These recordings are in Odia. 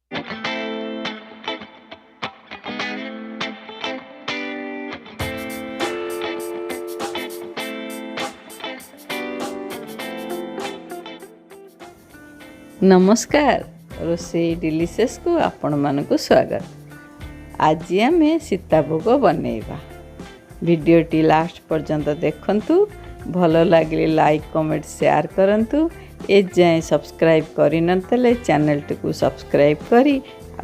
ନମସ୍କାର, ରୋଷେଇ ଡିଲିସିୟସ୍କୁ ଆପଣମାନଙ୍କୁ ସ୍ୱାଗତ। ଆଜି ଆମେ ସୀତାଭୋଗ ବନେଇବା। ଭିଡ଼ିଓଟି ଲାଷ୍ଟ ପର୍ଯ୍ୟନ୍ତ ଦେଖନ୍ତୁ। ଭଲ ଲାଗିଲେ ଲାଇକ୍, କମେଣ୍ଟ, ସେୟାର କରନ୍ତୁ। ଏଯାଏଁ ସବସ୍କ୍ରାଇବ୍ କରିନଥିଲେ ଚ୍ୟାନେଲଟିକୁ ସବସ୍କ୍ରାଇବ୍ କରି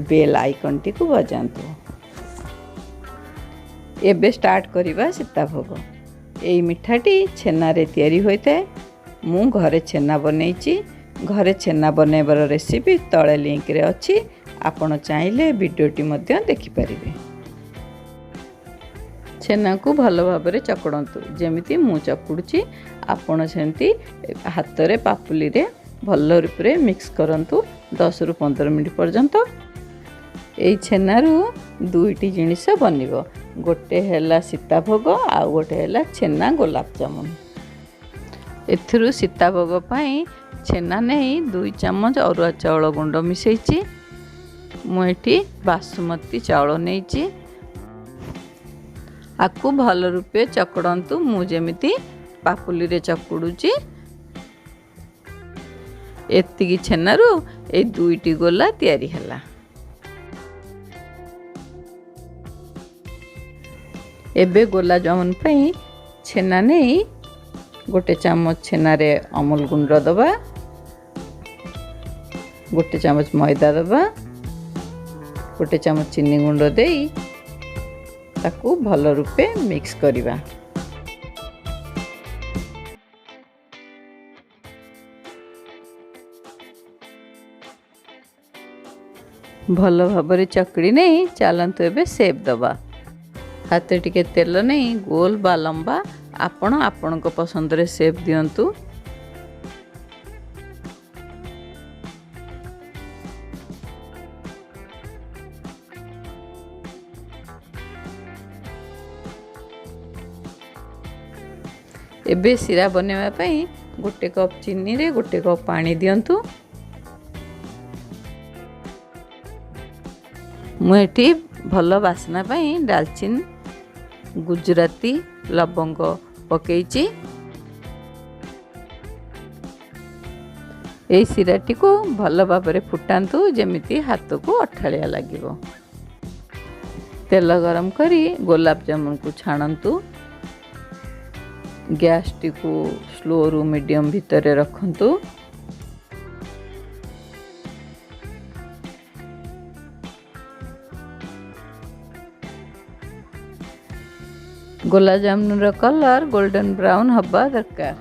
ବେଲ୍ ଆଇକନ୍ଟିକୁ ବଜାନ୍ତୁ। ଏବେ ଷ୍ଟାର୍ଟ କରିବା ସୀତାଭୋଗ। ଏଇ ମିଠାଟି ଛେନାରେ ତିଆରି ହୋଇଥାଏ। ମୁଁ ଘରେ ଛେନା ବନେଇଛି। ଘରେ ଛେନା ବନେଇବାର ରେସିପି ତଳେ ଲିଙ୍କରେ ଅଛି, ଆପଣ ଚାହିଁଲେ ଭିଡ଼ିଓଟି ମଧ୍ୟ ଦେଖିପାରିବେ। ଛେନାକୁ ଭଲ ଭାବରେ ଚକଡ଼ନ୍ତୁ। ଯେମିତି ମୁଁ ଚକୁଡ଼ୁଛି, ଆପଣ ସେମିତି ହାତରେ ପାପୁଲିରେ ଭଲ ରୂପରେ ମିକ୍ସ କରନ୍ତୁ 10ରୁ 15 ମିନିଟ୍ ପର୍ଯ୍ୟନ୍ତ। ଏଇ ଛେନାରୁ ଦୁଇଟି ଜିନିଷ ବନିବ, ଗୋଟେ ହେଲା ସୀତାଭୋଗ ଆଉ ଗୋଟେ ହେଲା ଛେନା ଗୋଲାପଜାମୁନ। ଏଥିରୁ ସୀତାଭୋଗ ପାଇଁ ଛେନା ନେଇ 2 ଚାମଚ ଅରୁଆ ଚାଉଳ ଗୁଣ୍ଡ ମିଶାଇଛି। ମୁଁ ଏଠି ବାସୁମତୀ ଚାଉଳ ନେଇଛି। ଆକୁ ଭଲ ରୂପେ ଚକଡ଼ନ୍ତୁ, ମୁଁ ଯେମିତି ପାପୁଲିରେ ଚକୁଡ଼ୁଛି। ଏତିକି ଛେନାରୁ ଏଇ ଦୁଇଟି ଗୋଲା ତିଆରି ହେଲା। ଏବେ ଗୋଲାପଜାମୁନ ପାଇଁ ଛେନା ନେଇ 1 ଚାମଚ ଛେନାରେ ଅମୁଲ ଗୁଣ୍ଡ ଦେବା, 1 ଚାମଚ ମଇଦା ଦେବା, 1 ଚାମଚ ଚିନି ଗୁଣ୍ଡ ଦେଇ ତାକୁ ଭଲ ରୂପେ ମିକ୍ସ କରିବା। ଭଲ ଭାବରେ ଚକଡ଼ି ନେଇ ଚାଲନ୍ତୁ ଏବେ ସେପ୍ ଦେବା। ହାତରେ ଟିକେ ତେଲ ନେଇ ଗୋଲ ବା ଲମ୍ବା, ଆପଣ ଆପଣଙ୍କ ପସନ୍ଦରେ ସେପ୍ ଦିଅନ୍ତୁ। ଏବେ ଶିରା ବନେଇବା ପାଇଁ 1 କପ୍ ଚିନିରେ 1 କପ୍ ପାଣି ଦିଅନ୍ତୁ। ମୁଁ ଏଠି ଭଲ ବାସ୍ନା ପାଇଁ ଡାଲଚିନି, ଗୁଜୁରାତି, ଲବଙ୍ଗ ପକେଇଛି। ଏଇ ଶିରାଟିକୁ ଭଲ ଭାବରେ ଫୁଟାନ୍ତୁ, ଯେମିତି ହାତକୁ ଅଠାଳିଆ ଲାଗିବ। ତେଲ ଗରମ କରି ଗୋଲାପଜାମୁନକୁ ଛାଣନ୍ତୁ। ଗ୍ୟାସଟିକୁ ସ୍ଲୋରୁ ମିଡ଼ିୟମ୍ ଭିତରେ ରଖନ୍ତୁ। ଗୋଲାପଜାମୁନର କଲର୍ ଗୋଲ୍ଡେନ୍ ବ୍ରାଉନ୍ ହେବା ଦରକାର।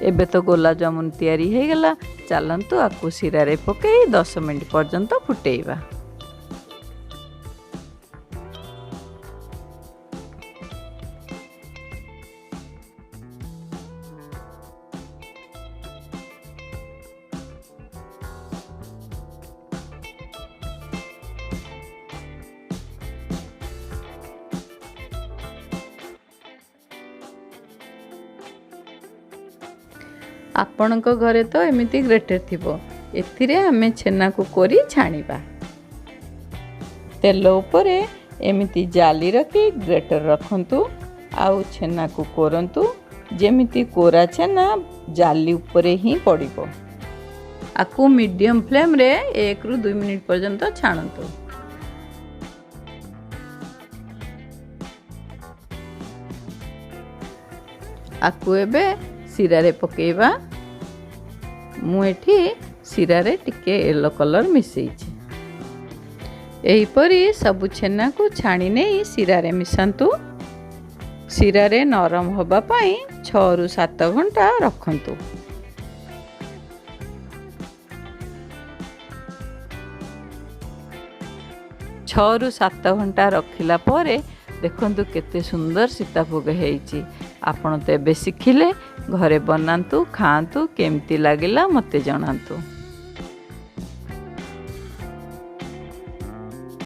ଏବେ ତ ଗୋଲାପଜାମୁନ ତିଆରି ହେଇଗଲା। ଚାଲନ୍ତୁ ଆକୁ ଶିରାରେ ପକାଇ 10 ମିନିଟ୍ ପର୍ଯ୍ୟନ୍ତ ଫୁଟେଇବା। ଆପଣଙ୍କ ଘରେ ତ ଏମିତି ଗ୍ରେଟର ଥିବ, ଏଥିରେ ଆମେ ଛେନାକୁ କୋରି ଛାଣିବା। ତେଲ ଉପରେ ଏମିତି ଜାଲି ରଖି ଗ୍ରେଟର ରଖନ୍ତୁ ଆଉ ଛେନାକୁ କୋରନ୍ତୁ, ଯେମିତି କୋରା ଛେନା ଜାଲି ଉପରେ ହିଁ ପଡ଼ିବ। ଆକୁ ମିଡ଼ିୟମ୍ ଫ୍ଲେମ୍ରେ 1ରୁ 2 ମିନିଟ୍ ପର୍ଯ୍ୟନ୍ତ ଛାଣନ୍ତୁ। ଆକୁ ଏବେ ଶିରାରେ ପକାଇବା। ମୁଁ ଏଠି ଶିରାରେ ଟିକେ ୟେଲୋ କଲର୍ ମିଶାଇଛି। ଏହିପରି ସବୁ ଛେନାକୁ ଛାଣି ନେଇ ଶିରାରେ ମିଶାନ୍ତୁ। ଶିରାରେ ନରମ ହେବା ପାଇଁ 6ରୁ 7 ଘଣ୍ଟା ରଖନ୍ତୁ। 6ରୁ 7 ଘଣ୍ଟା ରଖିଲା ପରେ ଦେଖନ୍ତୁ କେତେ ସୁନ୍ଦର ସୀତାଭୋଗ ହେଇଛି। ଆପଣ ତ ଏବେ ଶିଖିଲେ, ଘରେ ବନାନ୍ତୁ, ଖାଆନ୍ତୁ, କେମିତି ଲାଗିଲା ମୋତେ ଜଣାନ୍ତୁ।